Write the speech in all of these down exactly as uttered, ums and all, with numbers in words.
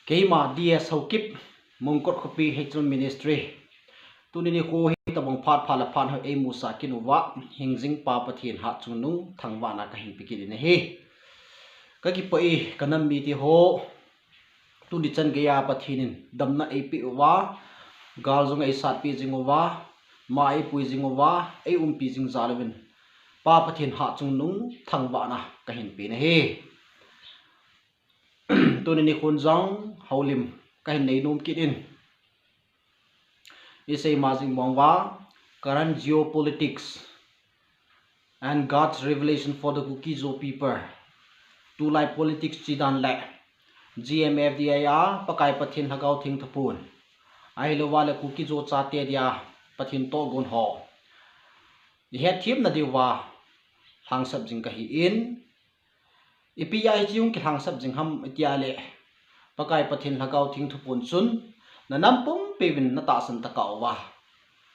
Keima D S Haokip, Mongkot Khopi Hechul Ministry. Tuni nikho hi tabang phat phat le phat hoi eimusah kit uva, hingjing Pa Pathen hatchungnung thangvahna kahin pe kit in ahi. Kakipah e, kanam mite ho, tuni chan geiya Pathen in damna eipeh uva, gal jong eisatpeh jing uva, ma eipui jing uva, eiumpi jing jal uvin, Pa Pathen hatchungnung thangvahna kahin pe in ahi. Tuni nikhon jong houlim kahin nei nom kit in. Isei ma jing mong uva, current geopolitics and God's revelation for the Kuki-Zo people. Tulai politics chidan le G M F D I a Pakai Pathen Lhagao Theng thuphon, ahilouva le Kuki-Zo chate dia Pathen tohgon ho ihet themna diuva lhangsap jing kahi in. Ipi a hiche hung kilhangsap jing ham itia le, Pakai Pathen Lhagao Theng thuphon chun nanam pumpi uvin natahsan tokah uva,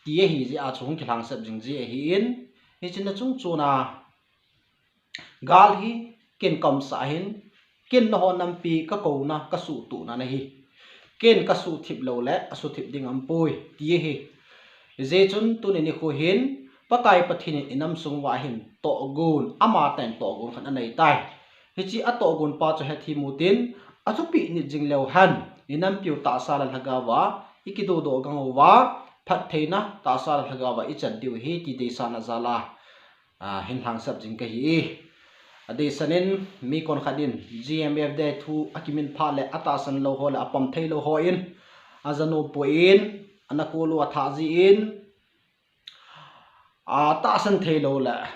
ti ahi jeh a chu hung kilhangsap jing ji ahi in, hiche na chung chon a gal hi ken kaumsah ahin, ken nangho nampi kakouna, kasuhtohna ahi. Ken kasuhthip lou le asuhthip ding aumpoi, ti ahi. Hijeh chun tuni nikho hin Pakai Pathen in inam sung uva hin tohgon, amatah in tohgon khat anei tai. Hiche atohgon pa chu hethem utin, athupeh nit jing leu hen, inampiu tahsa le lhagao a ikidodoh gang uva, phattheina tahsa le lhagao a ichan diu ahi ti deisahna jal a, a, hin lhangsap jing kahi e. Adeisan in mi konkhat in G M F D I thu akimin phat le atahsan lou ho le apom thei lou ho in aja nom poi in, ana kol u athah ji in, atahsan thei lou le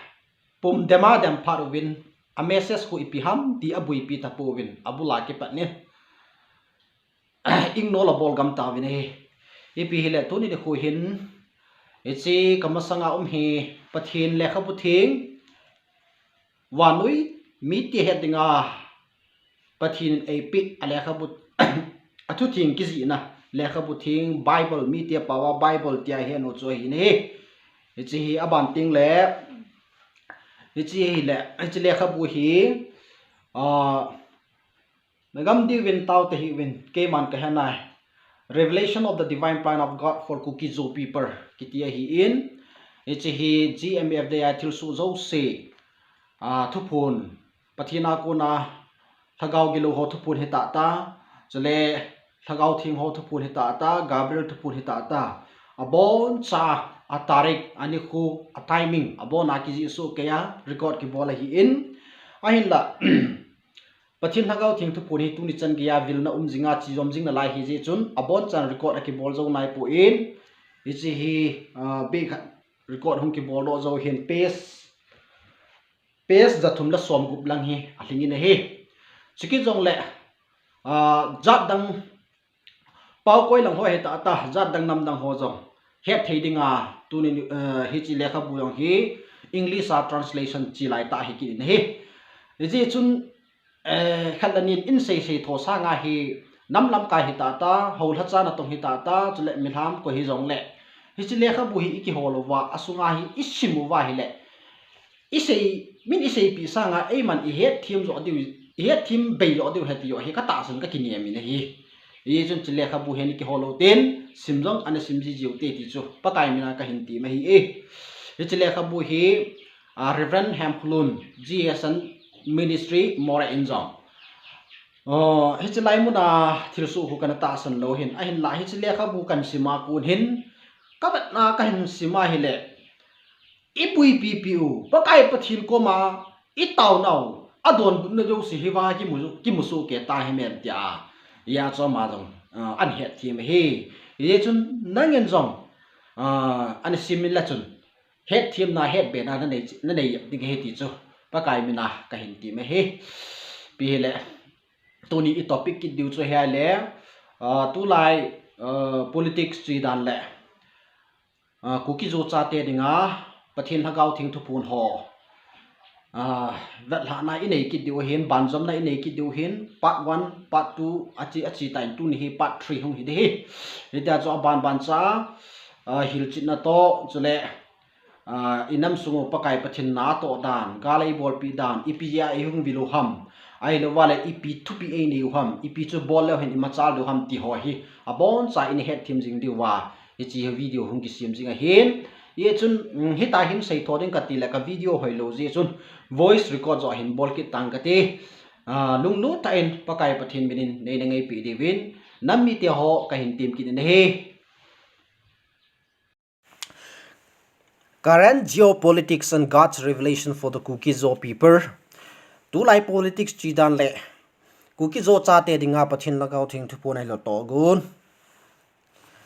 pum dem a dem phat uvin, a message khu ipi ham ti abuipi tapouvin, abul a kipat in ignore abol gam tauvin ahi. Ipi hile tuni nikho hin, hiche kamasanga um hi Pathen lekhabu theng, vannoi mite het dinga Pathen in eipeh a lekhabu, athutheng kijihna lekhabu theng Bible, mite pao a Bible tia henu chu ahi in ahi. Hiche hi aban teng le, hiche hile, hiche lekhabu hi, a, nagam diuvin tao tahih uvin, keiman kahe nai. Revelation of the Divine Plan of God for Kuki-Zo People kiti ahi in, hiche hi G M F D I thilsoh jouse, a, thuphon, Pathen a kona lhagao gilou ho thuphon hita ta, chule Lhagao Theng ho thuphon hita ta, Gabriel thuphon hita ta. Aboncha, a tarik, a nikho, a timing, abon a kijih soh kei a, record kibol ahi in. Ahinla, Pathen Lhagao Theng thuphon hi tuni chan geiya vilna um jinga chejom jing nalai ahi jeh chun, abonchan record akibol jou naipoi in, hiche hi, a, beh khat record hung kibol doh jou hin page, page jathum le somgup lang hi alhing in ahi. Chukit jongle, a, jat dang pao koi lang ho hita ta, jat dang nam dang ho jong het thei dinga, tuni, eh, hiche lekhabu jong hi English a translation chelai tah hi kit in ahi. Hijeh chun, eh, khat le ni in seisei tho sanga hi nam lamkai hita ta, hou lhacha natong hita ta, chule milham koi hijongle, hiche lekhabu hi ikihol uva, asunga hi isim uva hile, isei, min iseipeh sanga eiman ihet them joh diu, ihet them bei joh diu ahi ti joh hi katahsan kakinem in ahi. Hijeh chun hiche lekhabu hi ana kihol u ten, sim jong ana sim ji jiu te ti chu Pakai mina kahin tem ahi e. Hiche lekhabu hi, a, Reverend Hemkholun, G S N Ministry, Moreh in jong, o, hiche lai muna thilsoh khu kana tahsan lou hin, ahinla hiche lekhabu kahin sim a kon hin, kavetna kahin sim a hile, ipuipipi u Pakai Pathen koma itaonau, adonbutna jouse hi vang kimu, kimusoh kei ta him em tia, hia chu ama jong, a, ana het them ahi. Hijeh chun nangin jong, a, ana sim in le chun, hetthemna, hetbena nanei, nanei ding ahi ti chu Pakai mina kahin tem ahi. Ipi hile, tuni i topic kit diu chu ahile, a, tulai, a, politics chu dan le, a, Kuki-Zo chate dinga Pathen Lhagao Theng thuphon ho, a, vetlhahna inei kit diu ahin, banjomna inei kit diu ahin, part one, part two, ache, ache tan tuni hi part three hung hi ding ahi. Hitia chu abanban cha, a, hilchetna toh, chule, a, inam sung u Pakai Pathen in atoh dan, gal eibolpeh dan, ipi jeh a ihung vil u ham, Ahilouva le ipi thupi einei u ham, ipi chu bol leu hen imachal diu ham ti ho hi aboncha ina hetthem jing diuva hiche video hung kisem jing ahin. Hichun, um, hitia hin seitho ding kati le ka video hoilou jeh chun voice record joh hin bol kit tang kati. Ah, lunglut tah in Pakai Pathen minin neina ngaipi diuvin, nam mite ho kahin tem kit in ahi. Current geopolitics and God's revelation for the Kuki-Zo people. Tulai politics chi dan le Kuki-Zo chate dinga Pathen Lhagao Theng thuphon ahilou tohgon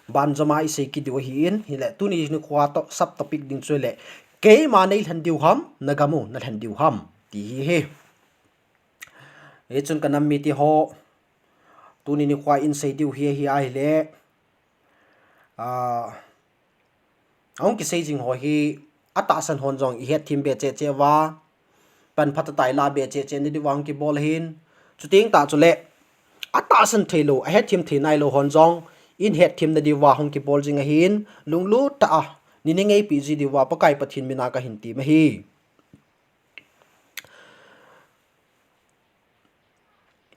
banjom a isei kit diu ahin, hile tuni nikho toh sub topic ding chu le, keima neilhen diu ham, nagam u nalhen diu ham, ti hi ahi. Hichun ka nam mite ho, tuni nikho in sei diu hi ahi ahile, ah, ahung kisei jing ho hi, atahsan hon jong ihetthem be cheh cheh uva, pan phatah tah a ilah be cheh cheh na diuva hung kibol ahin. Chuteng tah chule, atahsan theilou, ahetthem thei nailou hon jong, in hetthem na diuva hung kibol jing ahin, lunglut tah a, neina ngaipi ji diuva, Pakai Pathen mina kahin tem ahi.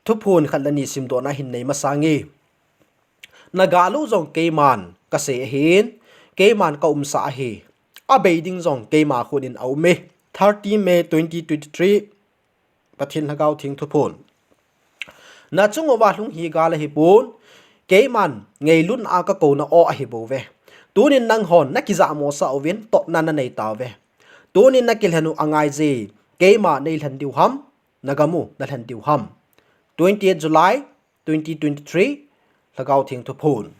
Thuphon khat le ni simdohna hin nei masang e. Naga lou jong keiman kasei ahin, keiman kaumsah ahi. Abei ding jong keima khut in aume. Thirty May twenty twenty-three, Pathen Lhagao Theng thuphon. Nachung uva lhung hi gal ahipon, keiman ngailutna a kakouna o ahibouve. Tunin nanghon nakijahmosah uvin, totna nanei tauve. Tunin nakilhen u angaije, keima neilhen diu ham, nagam u nalhen diu ham. Twenty-eight July twenty twenty-three, Lhagao Theng thuphon.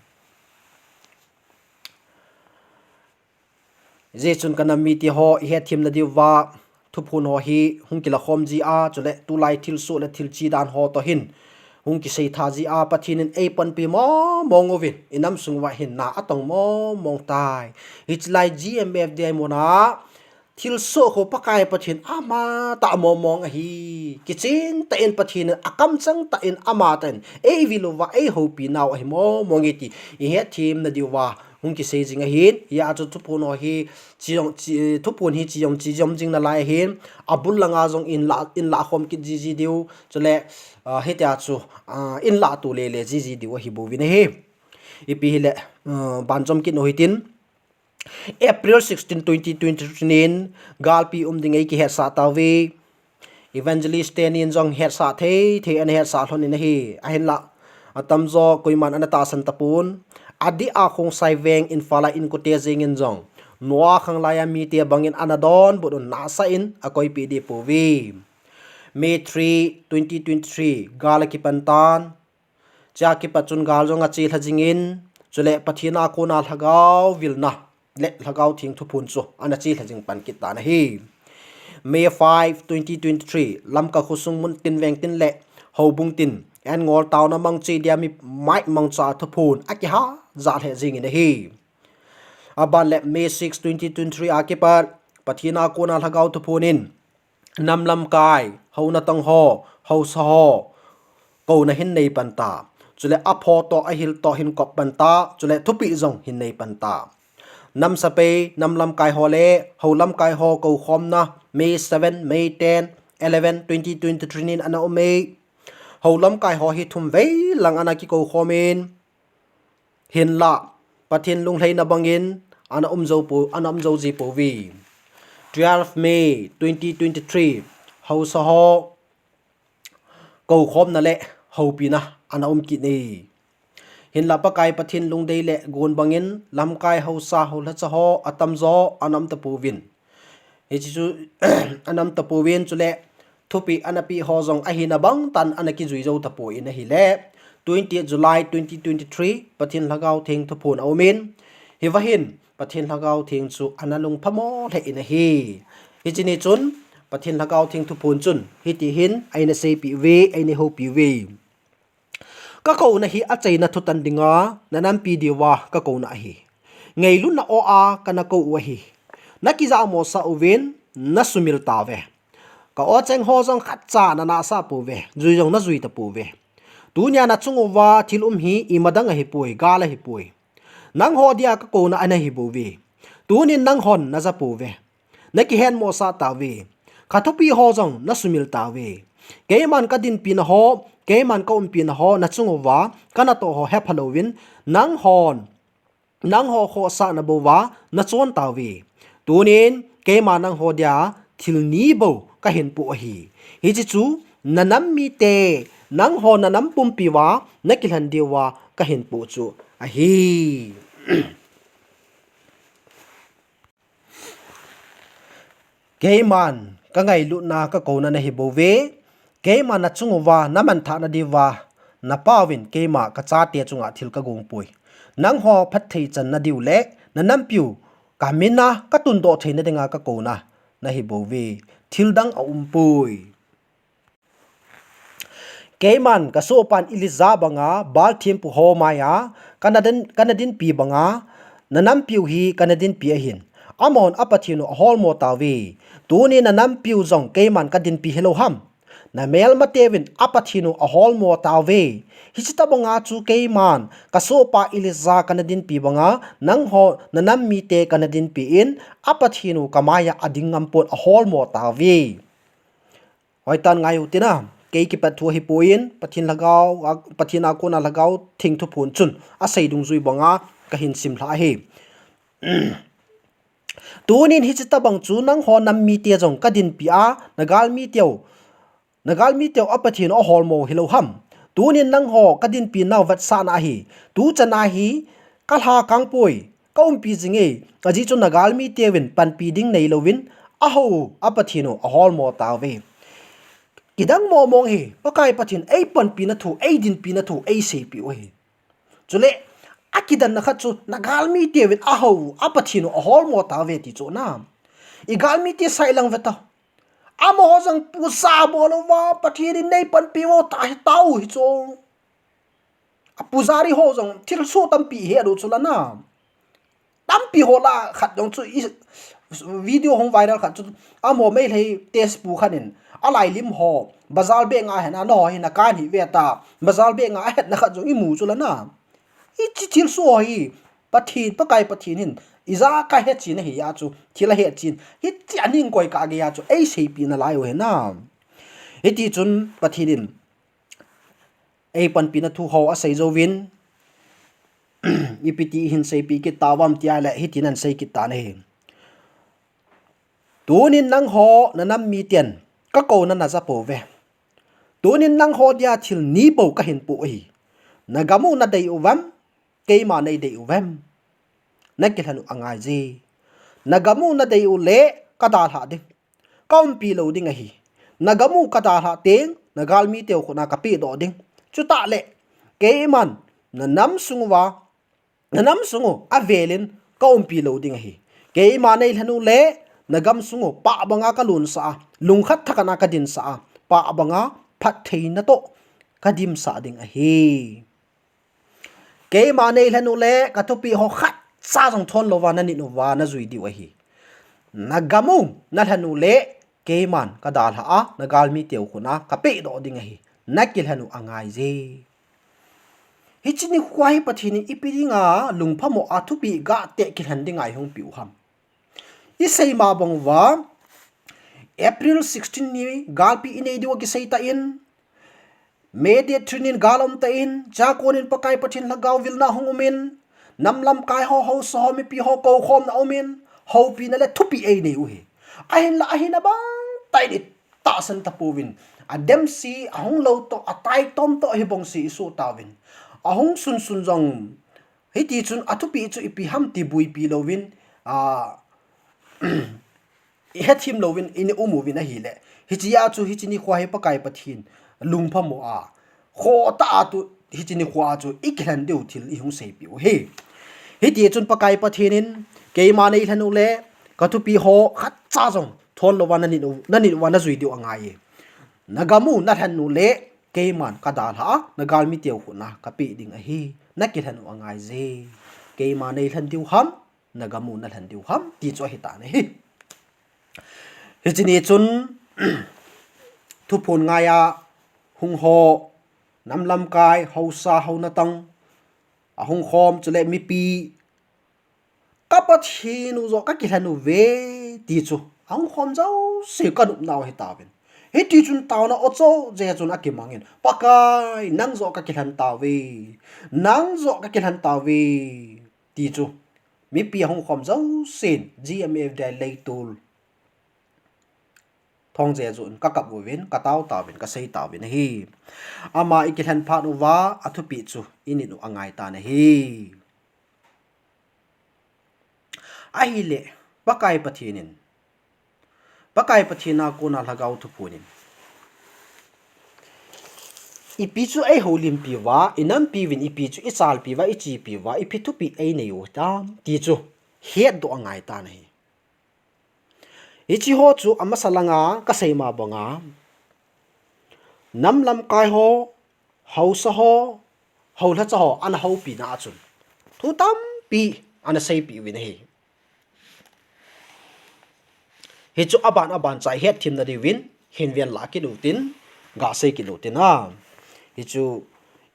Hijeh chun ka nam mite ho, ihetthem na diuva thuphon ho hi hung kilakhom ji a, chule tulai thilsoh le thil chi dan ho toh hin hung kisei tha ji a, Pathen in eipanpi mong mong uvin, inam sung uva hin na atong mong mong tai. Hichelai G M F D I muna thilsoh khu Pakai Pathen ama tah mong mong ahi. Kichen tah in Pathen in akamchang tah in ama tah in eivil uva eihoupi nau ahi mong mong e ti ihetthem na diuva hung kisei jing ahin. Hia chu thuphon ho hi chi jong chi, thuphon hi chi jong chi jom jing nalai ahin. Abul langa jong inlah, inlah khom kit jiji diu. Chule, ah, hitia chu, ah, inlah to lele jiji diu ahibouvin ahi. Ipi hile, ah, banjom kit u hitin. April sixteen, twenty twenty-three nin galpi um ding eikihetsah tauve. Evangelist tenin jong hetsah thei thei ana hetsah lhon in ahi. Ahinlah, atamjo koiman ana tahsan tapon. Adeh a Khongsai veng Imphal a inkote jengin jong Noah khanglai a mite bangin ana donbut un nahsah in akoipeh deh pouve. May three, twenty twenty-three, gal akipan tan. Chua kipat chun gal jong achelha jingin, chule Pathen a kona lhagao vilna le Lhagao Theng thuphon chu ana chelha jing pan kit tan ahi. May five, twenty twenty-three, Lamka khosung mun tin veng tin le houbung tin, Angol town a mangcha dia mi mai mangcha thuphon akihajah lheh jingin ahi. Aban le May six, twenty twenty-three a kipat Pathen a kona lhagao thuphon in, nam lamkai, hou natong ho, haosa ho, kouna hin nei pan ta. Chule apho toh ahil toh hin kop pan ta. Chule thupeh jong hin nei pan ta. Nam sapei, nam lamkai ho le hou lamkai ho koukhomna May seven, May ten, eleven, twenty twenty-three nin ana um e. Hou lamkai ho hi thum vei lang ana kikou khom in, hinlah, Pathen lunglhaina bangin ana um jou pou, ana um jou ji pouve. Twelve May twenty twenty-three, haosa ho koukhomna le houpina ana um kit e. Hinlah Pakai Pathen lungdei le gon bangin lamkai, haosa, haolhacha ho atamjo ana um tapouvin. Hiche chu ana um tapouvin, chule thupeh ana peh ho jong ahina bang tah in ana kijui jou tapon ahile, twenty-eight July twenty twenty-three, Pathen Lhagao Theng thuphon aum in, hiva hin Pathen Lhagao Theng chu ana lungphamo lheh in ahi. Hiche ni chun Pathen Lhagao Theng thuphon chun hiti hin eina seipeh uve, eina houpi uve. Ka kouna hi achaina thutan dinga nanampi diuva ka kouna ahi. Ngailutna o a kana kou u ahi. Nakijahmosah uvin, nasumil tauve. Ka o cheng ho jong khatcha nanahsah pouve, jui jong najui tapouve. Tunia nachung uva thil um hi imadang ahipoi, gal ahipoi. Nangho dia ka kouna ana hibouve. Tunin nanghon naja pouve. Nakihetmosah tauve. Ka thupeh ho jong nasumil tauve. Keiman kadinpina ho, keiman kaumpina ho nachung uva kanatoh ho hepha louvin, nanghon nangho khohsahna bouva nachon tauve. Tunin keima nangho dia thil ni bou kahinpoh ahi. Hiche chu nanam mite, nangho nanam pumpi uva nakilhen diuva kahinpoh chu ahi. Keiman kangailutna kakouna nahi bouve. Keiman nachung uva namanthahna diuva napauvin keima kachate chunga thil kagong poi. Nangho phatthei channa diu le nanampiu kamina katundoh theina dinga kakouna nahi bouve. Thildang aumpoi. Keiman kasohpan Elijah banga Baal thempu ho maiya kanadin, kanadinpi banga nanampiu hi kanadinpi ahin, amahon aPathen u aholmo tauve. Tuni nanampiu jong keiman kadinpi hilou ham? Namelmateuvin aPathen u aholmo tauve. Hiche tobanga chu keiman kasohpa Elijah kanadinpi banga nangho nanam mite kanadinpi in, aPathen u kamaiya ading ngampon aholmo tauve. Hoitan ngaiu tina, kei kipat thu ahipoi, Pathen lhagao, Pathen a kona lhagao theng thuphon chun asei dungjui banga kahin simlha ahi. Tunin hiche tobang chu nangho nam mite jong kadinpi a, nagalmiteu, nagalmiteu aPathen u aholmo hilou ham? Tunin nangho kadinpi nau vetsahna ahi. Tuchan ahi, kalha kangpoi, kaumpi jinge, ajeh chu nagalmiteuvin panpi ding neilouvin, ahou aPathen u aholmo tauve. Kidang momong hi, Pakai Pathen eipanpina thu, eidinpina thu eiseipeh u ahi. Chule akidanna khat chu nagalmiteuvin ahou aPathen u aholmo tauve ti chu na. Igalmite sailang veta. Amaho jong puja bol uva Pathen in neipanpi uvo tahi tau hichu. Apujari ho jong thilsoh tampi ihet u chula na. Tampi ho lah khat jong chu video hung viral khat chu, amaho Meitei test pu khat in alailim ho bazar bag nga ahetna, naho hi nakan hih ve ta, bazar bag nga ahetna khat jong imu chula na. Hiche thilsoh hi Pathen, Pakai Pathen hin ijakai hetchen ahi a chu, thil ahetchen hiche aning koi kah geiya chu eiseipeh nalai u ahi na. Hitichun Pathen in eipanpina thu ho asei jouvin, ipiti hin seipeh kit tauvam tia le hitin ahin sei kit tan ahi. Tunin nangho nanam miten kakouna najapouve. Tunin nangho dia thil ni bou kahinpoh ahi. Nagam u nadei uvem, keima neidei uvem? Nakilhen u angaije. Nagam u nadei u le kadalhah ding, kaumpi lou ding ahi. Nagam u kadalhah teng, nagalmiteu khut a kapehdoh ding. Chutah le keiman nanam sung uva, nanam sung u avelin kaumpi lou ding ahi. Keima neilhen u le nagam sung u pah banga kalunsah a, lungkhat thahat a kadinsah a, pah banga phattheina toh kadimsah ding ahi. Keima neilhen u le kathupeh ho khatcha jong thon louva nanit uva najui diu ahi. Nagam u nalhen u le keiman kadalhah a, nagalmiteu khut a kapehdoh ding ahi. Nakilhen u angaije. Hiche nikho hi Pathen in ipi dinga lungphamo a thupeh gahteh kilhen dinga eihung peh u ham? Isei ma bang uva, April sixteen ni galpi inei diu akisei tan, May date three nin gal aum tan, chua konin Pakai Pathen lhagao vilna hung umin, nam lamkai ho, haosa ho, mipi ho koukhomna umin, houpina le thupeh einei u ahi. Ahinla, ahina bang tah in itahsan tapouvin, ademse, ahung lou toh, ataitom toh hibang se isoh tauvin, ahung sunsun jong, hitichun athupeh chu ipi ham ti buipi louvin, a, ihethem louvin ina um uvin ahile, hichea chu hiche nikho hi Pakai Pathen lungphamo a, khohtah a tu hiche nikho a chu ikilhen diu thil ihung seipeh u ahi. Hitichun Pakai Pathen in, keima neilhen u le kathupeh ho khatcha jong thon louva nanit u, nanit uva najui diu angaiye. Nagam u nalhen u le keiman kadalhah a, nagalmiteu khut a kapeh ding ahi. Nakilhen u angaije. Keima neilhen diu ham, nagam u nalhen diu ham, ti chu ahitan ahi. Hiche ni chun thuphon ngaiya hung ho, nam lamkai, haosa, hao natong, ahung khom, chule mipi, ka Pathen u joh kakilhen uve ti chu ahung khom jouse kanopnau ahitauvin. Hiti chun taona ocho je chun akimangin, Pakai, nang joh kakilhen tauve. Nang joh kakilhen tauve. Ti chu mipi ahung khom jousen G M F D I leitol thong je chun kakap uvin, katao tauvin, kasei tauvin ahi. Ama ikilhen phat uva athupi chu init u angai tan ahi. Ahile, Pakai Pathen in, Pakai Pathen a kona Lhagao Thuphon in ipi chu eihoulimpi uva, inampi uvin ipi chu ichalpi uva, ichepi uva, ipi thupi einei u tam ti chu hetdoh angai tan ahi. Hiche ho chu amasa langa kasei ma banga, nam lamkai ho, haosa ho, houlhacha ho ana houpina a chun thu tampi ana seipeh uvin ahi. Hichu aban aban cha ihetthem nadiuvin hinven lah kit utin, gasei kit utin a. Hichu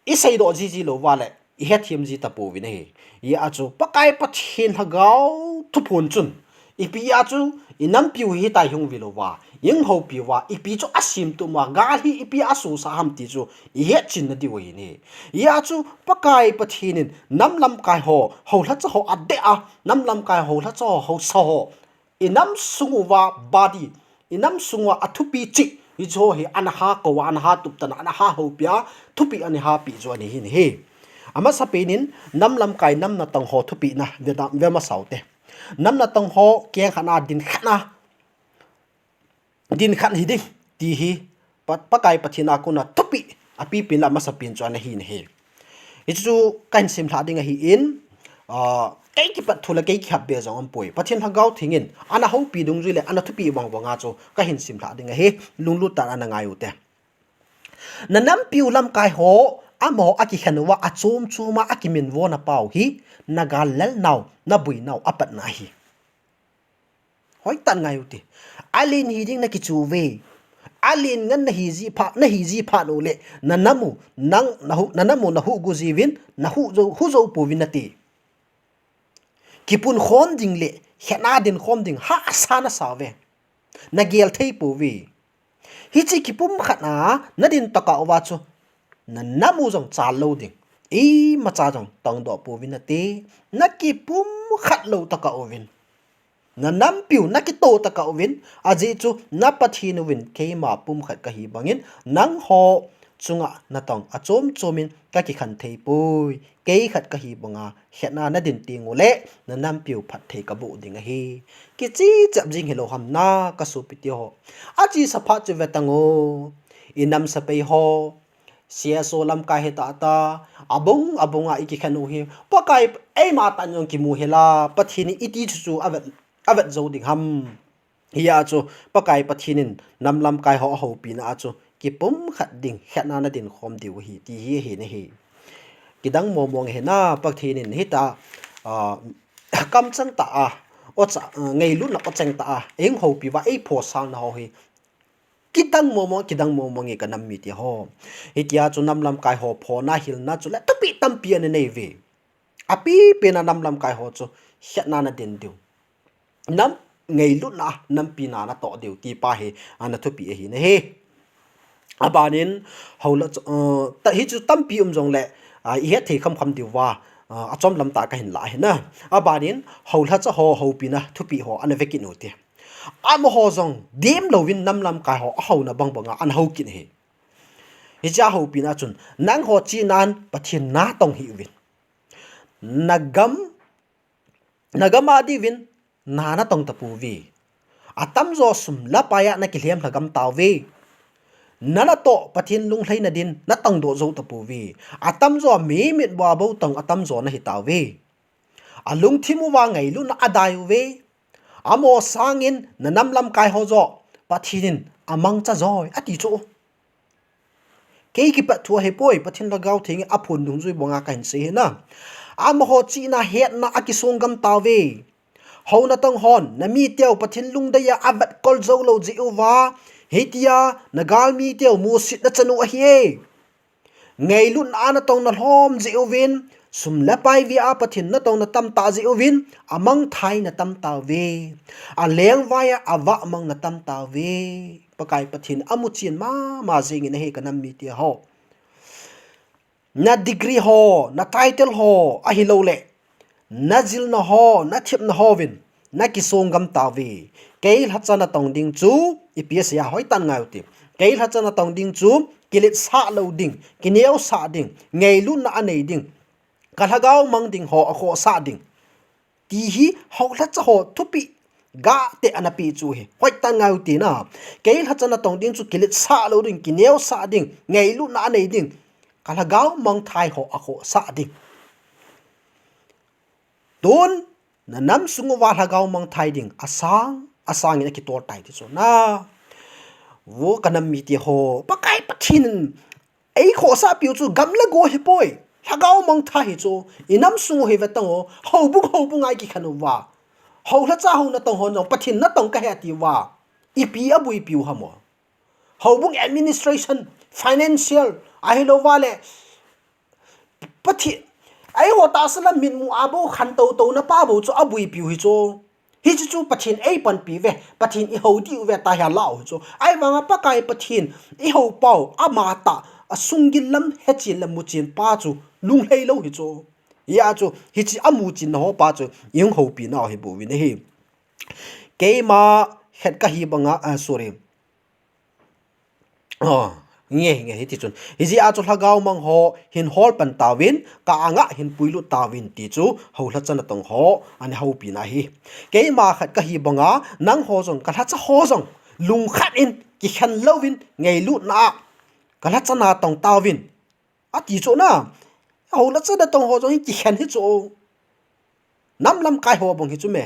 iseidoh jiji lou uva le ihetthem ji tapouvin ahi. Hijeh a chu Pakai Pathen Lhagao Thuphon chun ipi a chu inampiu hitia hung vilou uva, hung houpiu va, ipi chu asemtup uva, gal hi ipi asosah ham ti chu ihetchen nadiu ahi ne. Hijeh a chu Pakai Pathen in nam lamkai ho, houlhacha ho adeh a, nam lamkai houlhacha ho, haosa ho, inam sung uva body, inam sung uva athupi cheh, hiche ho hi ana hakou a, ana hatuptan a, ana hahoupi a, thupi ana hapeh chu ahi ne. Amasapen in nam lamkai, nam natong ho thupina ve masau te. Nam natong ho kengkhat a, dinkhat a, dinkhat hiding ti hi Pakai Pathen a kona thupi apipen le amasapen chu ana hi ne. Hichu kahin simlhah ding ahin, kei kipat thu le kei kihapbe jong aumpoi. Pathen Lhagao Theng in ana houpi dungjui le ana thupi vangvang a chu kahin simlhah ding ahi, lunglut tah in ana ngai ute. Nanampiu lamkai ho, amaho akikhen uva achom chom a akiminvo napau hi, nagal lelnau, naboinau apatna ahi. Hoitah in ngai ute. Alen hiding nakichu uve. Alen ngen nahi ji phat uleh, nanam u, nang, nahu, nanam u nahuhgu jiuvin, nahuhjou, huhjou pouvin nate. Kipunkhom ding le khetna dinkhom ding hahsa nasa uve. Nagel thei pouve. Hiche kipumkhat a nadin tokah uva chu nanam u jong chal lou ding, imacha jong tongdoh pouvin nate. Nakipumkhat lou tokah uvin, nanampiu nakito tokah uvin, ajeh chu na Pathen uvin keima pumkhat kahi bangin, nangho chunga natong achom chom in kakikhen thei poi. Kei khat kahi banga khetna nadin teng uleh nanampiu phatthei kaboh ding ahi. Kiche chep jing hilou ham na kasopite ho. Achesa phat chu vetang o. Inam sepai ho, C S O lamkai hitah ta, abung abunga ikikhen u hi, Pakai, eima tah in jong kimu hela, Pathen in iti chu chu avet, avet jou ding ham. Hijeh a chu Pakai Pathen in nam lamkai ho ahoupina a chu kipumkhat ding khetna nadin khom diu ahi, ti hi ahi nahi. Kidang mong mong ahi na, Pathen in hitah a, kamchang tah a, ocha, ngailutna ocheng tah a eihung houpi uva, eiphosalna ho hi kidang mong mong, kidang mong mong e kanam mite ho. Hitia chu nam lamkai ho phona hilna chule thupi tampi ana nei uve. Apipen a nam lamkai ho chu khetna nadin diu, nam ngailutna, nampi na natoh diu ti pa hi ana thupi ahi nahi. Abanin, houla, hichu tampi um jongle, ihet thei khamkham diuva, achom lamtah kahin lah ahi na. Abanin, houlhacha ho houpina thupi ho ana vekit ute. Amaho jong demlouvin nam lamkai ho ahouna bangbanga ana houkit ahi. Hiche ahoupina chun, nangho chihnan Pathen natong hih uvin, nagam, nagam a diuvin na natong tapouve. Atamjo sum le pai a nakilhem lhagam tauve. Nanatoh Pathen lunglhaina din natongdoh jou tapouve. Atamjo mi mitbua bou tong atamjo nahi tauve. Alungthim uva ngailutna adai uve. Amaho sangin nanam lamkai ho joh Pathen in amangcha joi ati chu. Kei kipat thu ahipoi, Pathen Lhagao Theng in aphon dungjui banga kahin sei ahi na. Amaho chihna hetna akisong gam tauve. Hou natong hon namiteu Pathen lungdei a avetkol joulou jeh uva, hitia nagalmiteu musit nachan u ahi e. Ngailutna a natong nalhom jeh uvin, sum le pai vea Pathen natong natam tah jeh uvin, amangthai natam tauve. Alengvai a avahmang natam tauve. Pakai Pathen amuchen mama jingin ahi ka nam mite ho. Na degree ho, na title ho, ahilouleh na jilna ho, na thepna hovin na kisonggam tauve. Kei lhacha natong ding chu, ipi asei a hoitah in ngai ute. Kei lhacha natong ding chu, kiletsah lou ding, kineosah ding, ngailutna anei ding, ka lhagao mang ding ho akhohsah ding. Ti hi houlhacha ho thupeh gah tah ana pe chu ahi. Hoitah in ngai ute na. Kei lhacha natong ding chu kiletsah lou ding, kineosah ding, ngailutna anei ding, ka lhagao mang thai ho akhohsah ding. Tun, na nam sung uva lhagao mang thai ding asang, asangin akitol tai ti chu na. Vo ka nam mite ho, Pakai Pathen in eikhohsah piu chu gam le go hipoi. Lhagao mang thai hi chu, i nam sung u hi ve tang o, houbung houbung a i kikhen uva, houlhacha ho natong ho jong Pathen natong kahi ati uva, ipi abuipiu ham o. Houbung administration, financial, ahilouva le Pathen, eiho tahsa lam mitmu a bou khantou touna pa bou chu abuipiu hi chu. Hiche chu Pathen eipanpi uve, Pathen ihou diu ve tia hi alah u hi chu. Ahivanga Pakai Pathen ihou pau, amatah, asunggil lam hechen le muchen pa chu lunglhai lou hi chu. Hijeh a chu hiche amuchenna ho pa chu ihung houpi nau hi bouvin ahi. Keima khat kahi banga, ah, sorry. Oh, nge, nge, hiti chun. Hijeh a chu lhagao mang ho hin hol pan tauvin, ka anga hin puilut tauvin ti chu houlhacha natong ho ana houpina ahi. Keima khat kahi banga, nangho jong ka lhacha ho jong lungkhat in kikhen louvin ngailutna a ka lhacha natong tauvin. Ati chu na, houlhacha natong ho jong hi kikhen hi chu. Nam lamkai ho bang hi chu me.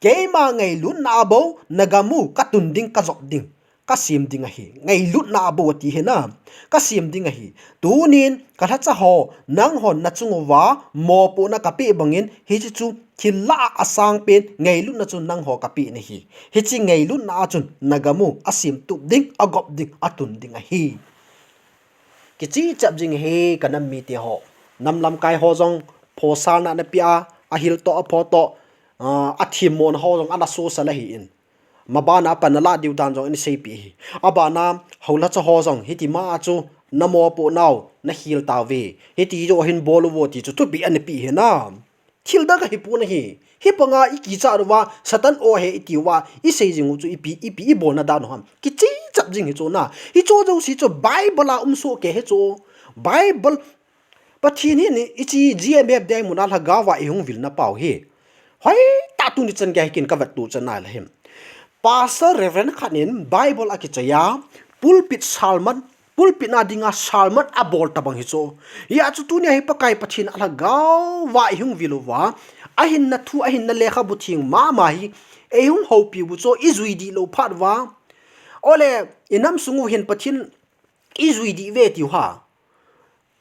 Keima ngailutna a bou, nagam u katun ding, kajop ding, kasem ding ahi. Ngailutna a bou ati hi na, kasem ding ahi. Tunin, ka lhacha ho, nanghon nachung uva mopohna kapeh bangin, hiche chu thil lah a asang pen ngailutna chu nangho kapeh nahi. Hiche ngailutna a chun nagam u asemtup ding, agop ding, atun ding ahi. Kichehcheh jing ahi ka nam mite ho. Nam lamkai ho jong phosahna napeh a, ahil toh, apho toh, ah, athemmona ho jong ana sosah ahin. Mabana pan nalah diu dan jong ana seipeh ahi. Abana houlhacha ho jong hitima a chu namopoh nau nahil tauve. Hiti joh hin bol uvo ti chu thupeh ana peh ahi na. Thil dang ahipon ahi. Hibanga ikichat uva, Satan o ahi iti uva, isei jing u chu ipi, ipi ibolna dan u ham. Kichehcheh jing hi chu na. Hiche jouse chu Bible a um soh kei hi chu. Bible, Pathen hin hiche G M F Diamond a lhagao va ihung vilna pau hi. Hoitah tuni chan gei hi kin kavet tu chan nai le hin. Pastor Reverend khat in Bible akichoi a, pulpit sermon, pulpit na dinga sermon abol tabang hi chu. Hijeh a chu tunia hi Pakai Pathen a lhagao va ihung vil uva, ahinna thu, ahinna lekhabu theng mama hi eihung houpi u chu ijui dih lou phat uva. Ole, i nam sung u hin Pathen ijui dih uve tiu ha.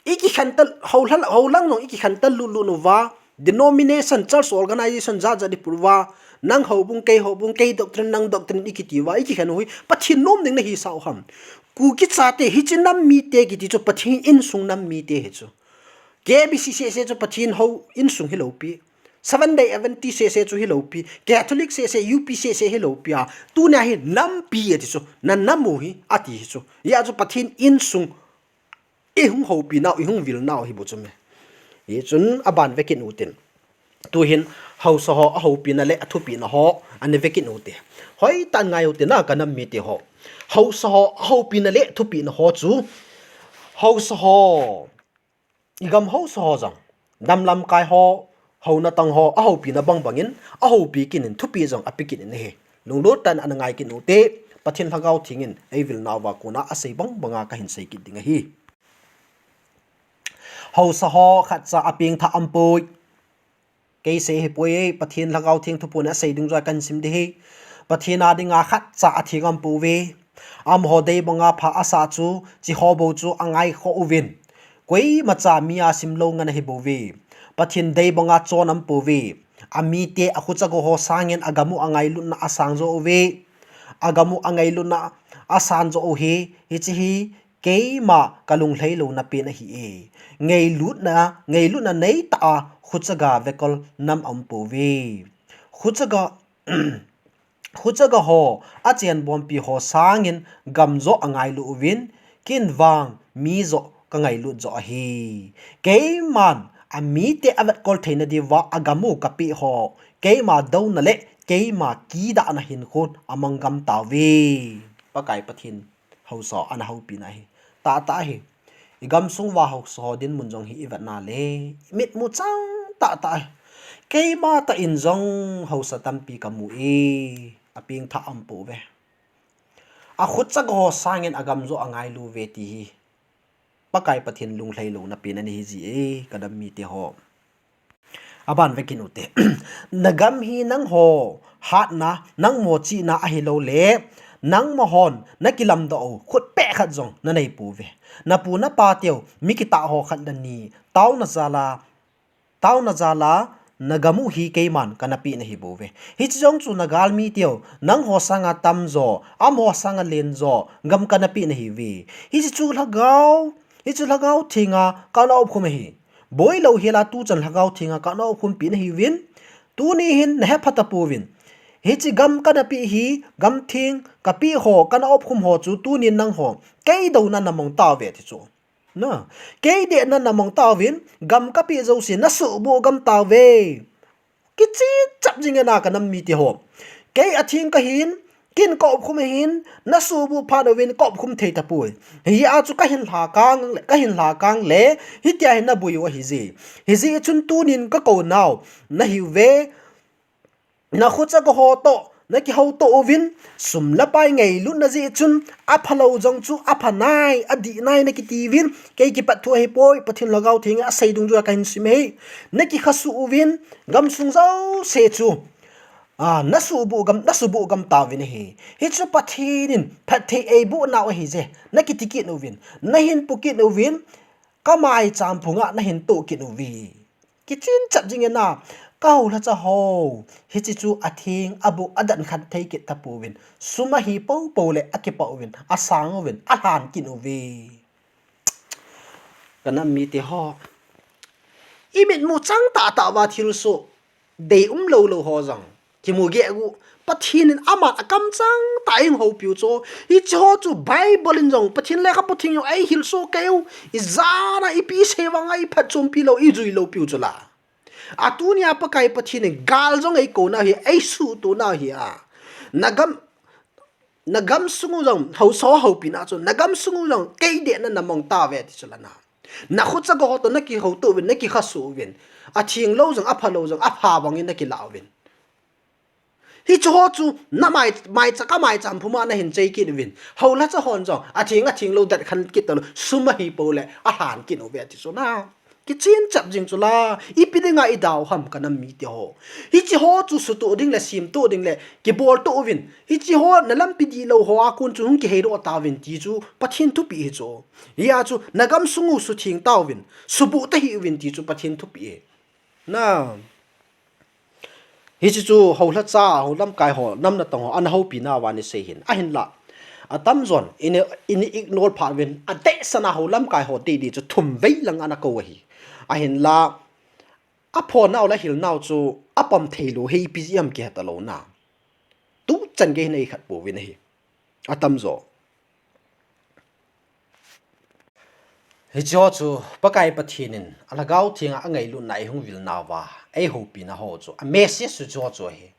Ikikhen ta, hou lha-, hou lang jong ikikhen ta lutlut uva, denomination, church organization jat jat iput uva, nang houbung, kei houbung, kei doctrine, nang doctrine ikiti uva, ikikhen u hi Pathen nom ding nahisah u ham. Kuki chate, hiche nam mite kiti chu Pathen insung nam mite hi chu. K B C seh seh chu Pathen hou insung hilou pi. Seventh Day Adventist seh seh chu hilou pi. Catholic seh seh, U P seh seh hilou pi a. Tunia hi nampi ati chu, na nam u hi ati hi chu. Hijeh chu Pathen insung ihung houpi nau, ihung vil nau hi bou chu me. Hichun aban vekit u tin. Tuhin haosa ho ahoupina le athupina ho ana vekit u te. Hoitah in ngai u te na ka nam mite ho. Haosa ho ahoupina le athupina ho chu. Haosa ho. I gam haosa ho jong. Nam lamkai ho, hou natong ho, ahoupina bang bangin, ahoupi kit in thupi jong ape kit in ahi. Lunglut tah in ana ngai kit u te, Pathen Lhagao Theng in eivil nauva kona asei bang banga kahin sei kit ding ahi. Haosa ho khatcha apengthah aumpoi. Kei sei hipoi, Pathen Lhagao Theng thuphon asei ding jong kahin sim ding ahi. Pathen a dinga khatcha atheng aumpouve. Amaho dei banga pha asah chu, hiche ho bou chu angaikhoh uvin. Koimacha mi a simlou ngen ahi bouve. Pathen dei banga chon aumpouve. Amite akhucha go ho sangin agam u angailutna asang jo uve. Agam u angailutna asang jo u hi, hiche hi keima kalunglhai louna pen ahi e. Ngailutna, ngailutna neitah a khucha ga vekol nam aumpouve. Khucha ga, Khuchaga ho, achenbompi ho sangin gamjo angailu uvin, ken vang mijo kangailut jo ahi. Keiman amite avetkol theina diuva agamu kapeh ho, keima douna le keima kidahna hinkho amang gam tauve. Pakai Pathen haosa ana houpina ahi. Tahtah ahi. Igamsung uva haosa ho dinmun jong hi ivetna le, imitmu chang tahtah ahi. Keima tah in jong haosa tampi kamu e, apengthah aumpouve. Akhutchaga ho sangin agamjo angailu uve ti hi Pakai Pathen lunglhailouna pen ana hiji e, kanam mite ho. Aban vekit ute. Nagam hi nangho hatna, nangho chihna ahilouleh, nangma hon nakilamdoh u khutpeh khat jong naneipouve. Napu napateu mi kitah ho khat le ni taona jal'a, taona jal'a, nagamu hi keiman kanapeh nahibouve. Hiche jong chu nagalmiteu, nangho sanga tamjo, amaho sanga lenjo gam kanapeh nahiuve. Hiche chu lhagao, hiche lhagao thenga kana opkhum ahi. Boilou hel'a tuchan lhagao thenga kana opkhumpi nahiuvin, tuni hin nahepha tapouvin. Hiche gam kanapeh hi, gamtheng kapeh ho, kana opkhum ho chu tunin nangho keidouna namong tauve ti chu. Kei dehna namong tauvin, gam kapeh jouse nasuhboh gam tauve. Kichen chap jing e na kanam mite ho. Kei atheng kahin, ken ka opkhum ahin, nasuhboh phat uvin ka opkhum thei tapoi. Hijeh a chu kahin lhakang le, kahin lhakang le, hitia hin naboi u ahije. Hijeh chun tunin kakounau nahiuve. Nakhuchaga ho toh nakihouto uvin, sum le pai ngailutna jeh chun, aphalou jong chu aphanai, adihnai nakitiuvin, kei kipat thu ahipoi, Pathen Lhagao Theng in asei dungjuiya kahin sim ahi. Nakikhasuh uvin, gamsung jouse chu nasuhboh gam, nasuhboh gam tauvin ahi. Hichu Pathen in phatthei eiboh nau ahije, nakiti kit uvin, nahin pu kit uvin, kamaicham phunga nahin toh kit uve. Kichen chap jing e na, kahoulhacha ho, hiche chu atheng aboh adan khat thei kit tapouvin, sum ahi poupou le akipah uvin, asang uvin, alhan kit uve. Kanam mite ho, imitmu chang tahtah uva thilsoh deium loulou ho jong kimu geh u. Pathen in aman akamchang tah in houpiu chu. Hiche ho chu Bible in jong, Pathen lekhabu theng jong eihilsoh keiu. Ijat a ipi sei vanga iphatchompi lou, ijui loupiu chu la. Atunia Pakai Pathen in gal jong eikounau hi, eisuhtohnau hi a, nagam, nagamsung u jong haosa houpina chu, nagamsung u jong kei dehna namong tauve ti chu la na. Nakhuchaga ho toh nakihouto uvin, nakikhasuh uvin, athenglou jong, aphalou jong, apha bangin nakilah uvin. Hiche ho chu namai, maicha, kamaicham phunga nahin chei kit uvin, houlhacha hon jong atheng, athenglou dan khat kit talou, sum ahi pou le alhan kit uve ti chu na. Kichen chap jing chu la, ipi dinga idau ham kanam mite ho. Hiche ho chu sutoh ding le, semtoh ding le, kiboltoh uvin, hiche ho nalampi dihlou hoa kon chu hung kiheidoh tauvin ti chu Pathen thupeh hi chu. Hia chu nagamsung u sutheng tauvin, suboh tahih uvin ti chu Pathen thupeh hi. Na, hiche chu houlhacha, houlamkai ho, nam natong ho ana houpinauva ana sei hin. Ahinla, atamjon in, in ignore phat uvin, adehsetna houlamkai ho didi chu thumvei lang ana kou ahi. Ahinla, aphonau le ahilnau chu apom theilou hi ipi jeh ham kihe talou na. Tuchan gei hin eikhat pouvin ahi. Atamjo. Hiche ho chu Pakai Pathen in Alhagao Theng a angailutna eihung vilnauva eihoupina ho chu, a message chu hiche ho chu ahi.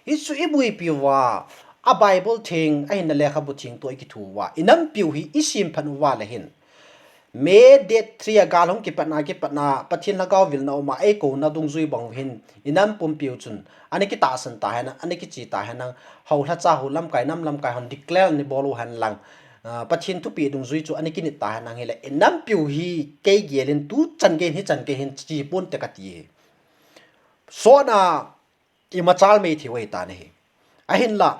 Hichu iboipiuva, a Bible theng, ahinla lekhabu theng toh ikithuuva, inampiu hi isemphat uva le hin, May date three a gal hung kipatna, kipatna, Pathen Lhagao vilna uma eikouna dungjui bang hin, inam pumpiu chun ana kitahsan tahen, ana kiche tahen, houlhacha, houlamkai, nam lamkai hon declare ana bol uhen lang, Pathen thupeh dungjui chu ana kinit tahen, hile inampiu hi kei gelin tuchan gei hin, hichan gei hin cheponte kati hi. Sotna imachal mei thei u ahitan ahi. Ahinla,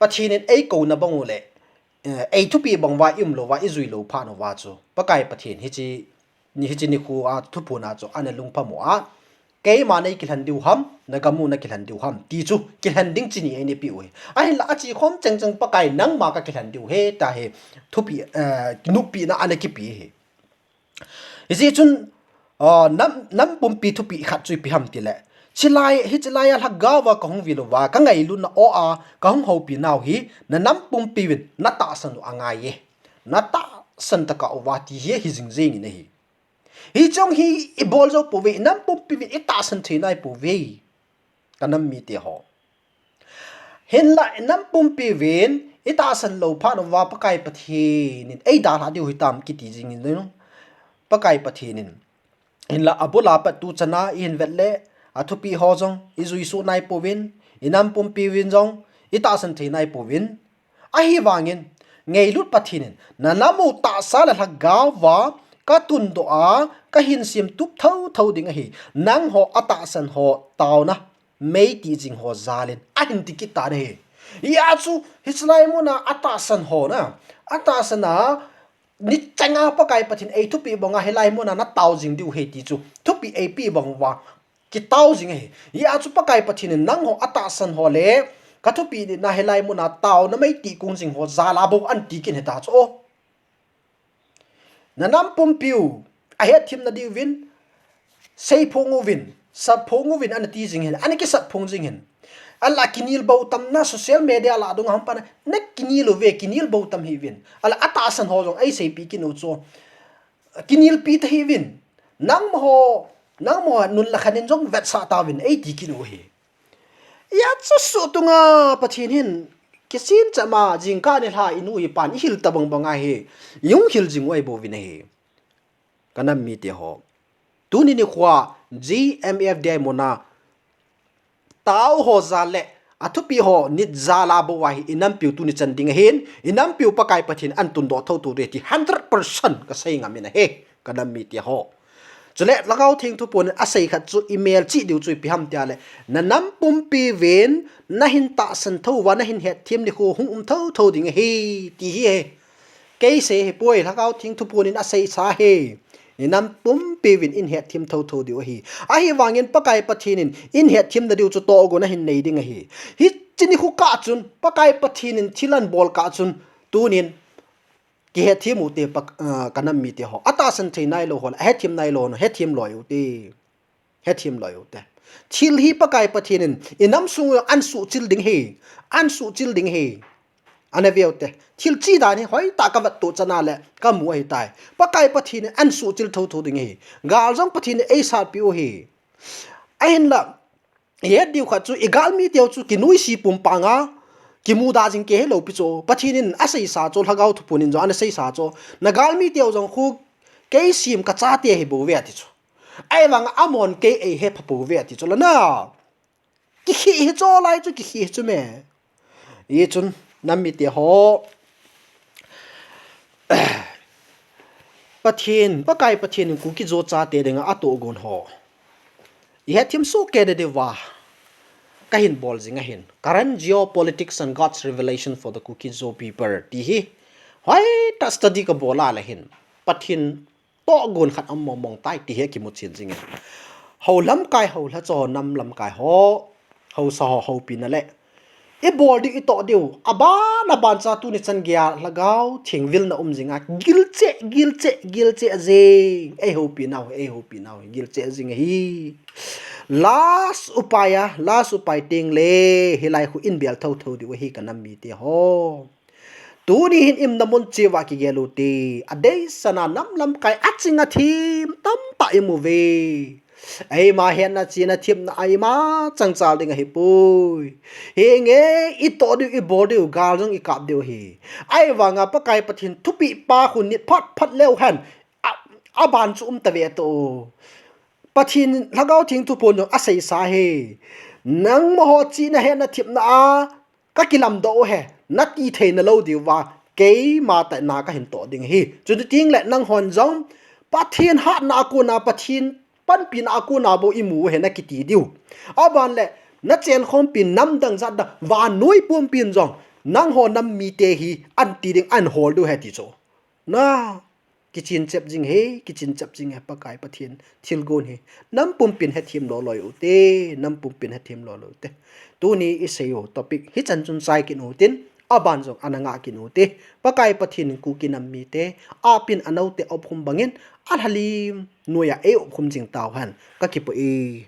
Pathen in eikouna bang u le, eithupeh banguva iumlouva, ijuilou phat uva chu, Pakai Pathen hiche, hiche nikho a thuphona chu ana lungpham u a, keima neikilhen diu ham, nagam u nakilhen diu ham ti chu kilhen ding chini eina peh u hi. Ahinla, achekhom chengcheng Pakai, nangma kakilhen diu ahi tia hi thupeh, nopina ana kipe hi. Hijeh chun, nam, nam pumpi thupeh khat chu ipi ham tile, Chilai, hichilai a lhagao va kahung vil uva, kangailutna o a kahung houpi nau hi, nanam pumpi uvin natahsan u angaiye. Natahsan tokah uva ti hi hijing jing in ahi. Hiche jong hi ibol jou pouve, inam pumpi uvin itahsan thei nai pouve. Kanam mite ho. Hinlah inam pumpi uvin itahsan lou phat uva Pakai Pathen in eidalha diu hitam kiti jing in. Pakai Pathen in. Hinlah abul a pat tu chana ihin vet le, athupi ho jong ijui suh nai pouvin, inam pumpi uvin jong itahsan thei nai pouvin. Ahivangin, ngailut Pathen in, nanam u tahsa le lhagao va katundoh a, kahin semtup thotho ding ahi. Nangho atahsan ho taona, mei tijing ho jal in, ahin ti kit tan ahi. Hia chu, hichilai muna atahsan ho na, atahsan a, nichanga Pakai Pathen eithupeh banga hilai muna natao jing diu ahi ti chu, thupeh eipeh bang uva kitao jing ahi. Hia chu Pakai Pathen in nangho atahsan ho le, kathupeh nina hilai muna taona mei ti kung jing ho jal a bou ahin ti kit hita chu. Nanam pumpiu, ahetthemna diuvin, seiphong uvin, sapphong uvin, ana ti jing hin, ana kisapphong jing hin. Ahinlah kinel bou tam na social media lah dunga hung pan a, nakinel uve, kinel bou tam hih uvin. Ahinlah atahsan ho jong eiseipeh kit u chu. Kinelpi tahih uvin. Nangma ho, nangma ho nun le khan in jong vetsah tauvin, eiti kit u ahi. Hia chu suhtunga Pathen hin, kisin chama jingkah nilhah inu ipan ihil tabang banga hi, ihung hil jing u ahi bouvin ahi. Kanam mite ho. Tuni nikhoa, G M F D I muna, tao ho jal le, athupeh ho nit jal a bou ahi, inampiu tuni chan ding ahin, inampiu Pakai Pathen ahin tundoh thotho ding ti hundred percent kasei ngam in ahi, kanam mite ho. Chule, Lhagao Theng thuphon in asei khat chu imelchih diu chu ipi ham tia le, nanam pumpi uvin, nahin tahsan tho uva, nahin hetthem nikho hung um thotho ding ahi, ti hi ahi. Kei sei hipoi, Lhagao Theng thuphon in aseisa ahi. Inam pumpi uvin in hetthem thotho diu ahi. Ahivangin Pakai Pathen in in hetthemna diu chu tohgon ahin nei ding ahi. Hiche nikho kah chun Pakai Pathen in thil ahin bol kah chun tunin kihetthem ute pa, ah, kanam mite ho. Atahsan thei nailou ho le, ahetthem nailou ho, hetthem loi ute. Hetthem loi ute. Thil hi Pakai Pathen in, inam sung u ahin suhchil ding ahi. Ahin suhchil ding ahi. Ana ve ute. Thil chi dan hi hoitah kavet toh chana le, kamu ahitai. Pakai Pathen in ahin suhchil thotho ding ahi. Gal jong Pathen in eisatpeh u ahi. Ahinlah, ihet diu khat chu, igalmi teu chu, kinuisat pumpanga, kimuda jing kei hilou pi chu. Pathen in aseisa chu, Lhagao thuphon in jong ana seisa chu. Nagalmi teu jong khu, kei sem kachate ahi bouve ati chu. Ahivanga amahon kei eihe pha pouve ati chu la na. Kikhih hi chu lai chu kikhih hi chu me. Hichun nam mite ho. Pathen, Pakai Pathen in Kuki Zo chate dinga atohgon ho. Ihetthem soh kei diuva. Kahin bol jing ahin. Current geopolitics and God's revelation for the Kuki Zo people. Ti hi. Hoitah study kabol a le hin. Pathen tohgon khat aum mong mong tai ti hi kimu chen jing in. Hou lamkai hou lha cho nam lamkai ho. Housa ho houpina le. Ibol diu itoh diu. Aban aban cha tuni chan geiya Lhagao Theng vilna um jinga. Gilcheh, gilcheh, gilcheh jing. Eihoupi nau, eihoupi nau. Gilcheh jing ahi. Last upai a, last upai teng le. Hilai khu in bel thotho diu ahi kanam mite ho. Tuni hin imna mun cheh uva kigel ute. Adeisana nam lamkai aching athem tamtah imu uve. Eima hetna chihna themna a ima chang chal ding ahipoi. Hinge itoh diu ibol diu gal jong ikap diu ahi. Ahivanga Pakai Pathen thupeh pa khu nit phat phat leu hen. A, aban chu um tave to. Pathen Lhagao Theng thuphon jong aseisa ahi. Nangma ho chihna hetna themna a kakilamdoh u ahi, nati thei nalou diuva, keima tah na kahin toh ding ahi. Chuti teng le nanghon jong, Pathen hatna a kona, Pathen panpina a kona bou imu u ahi nakiti diu. Aban le, nachenkhompi namdang jat dang, vannoi pumpin jong, nangho nam mite hi, ahin ti ding, ahin hol diu ahi ti chu. Na, Kichen chep jing ahi, kichen chep jing ahi Pakai Pathen thilgon hi. Nam pumpin hethem loloi ute, nam pumpin hethem loloi ute. Tuni isei u topic hichan chun chai kit u tin, aban jong ana ngah kit u te. Pakai Pathen in Kuki nam mite, apin anoute aopkhum bangin, alhalim noiya eiopkhum jing tauhen. Kakipah e.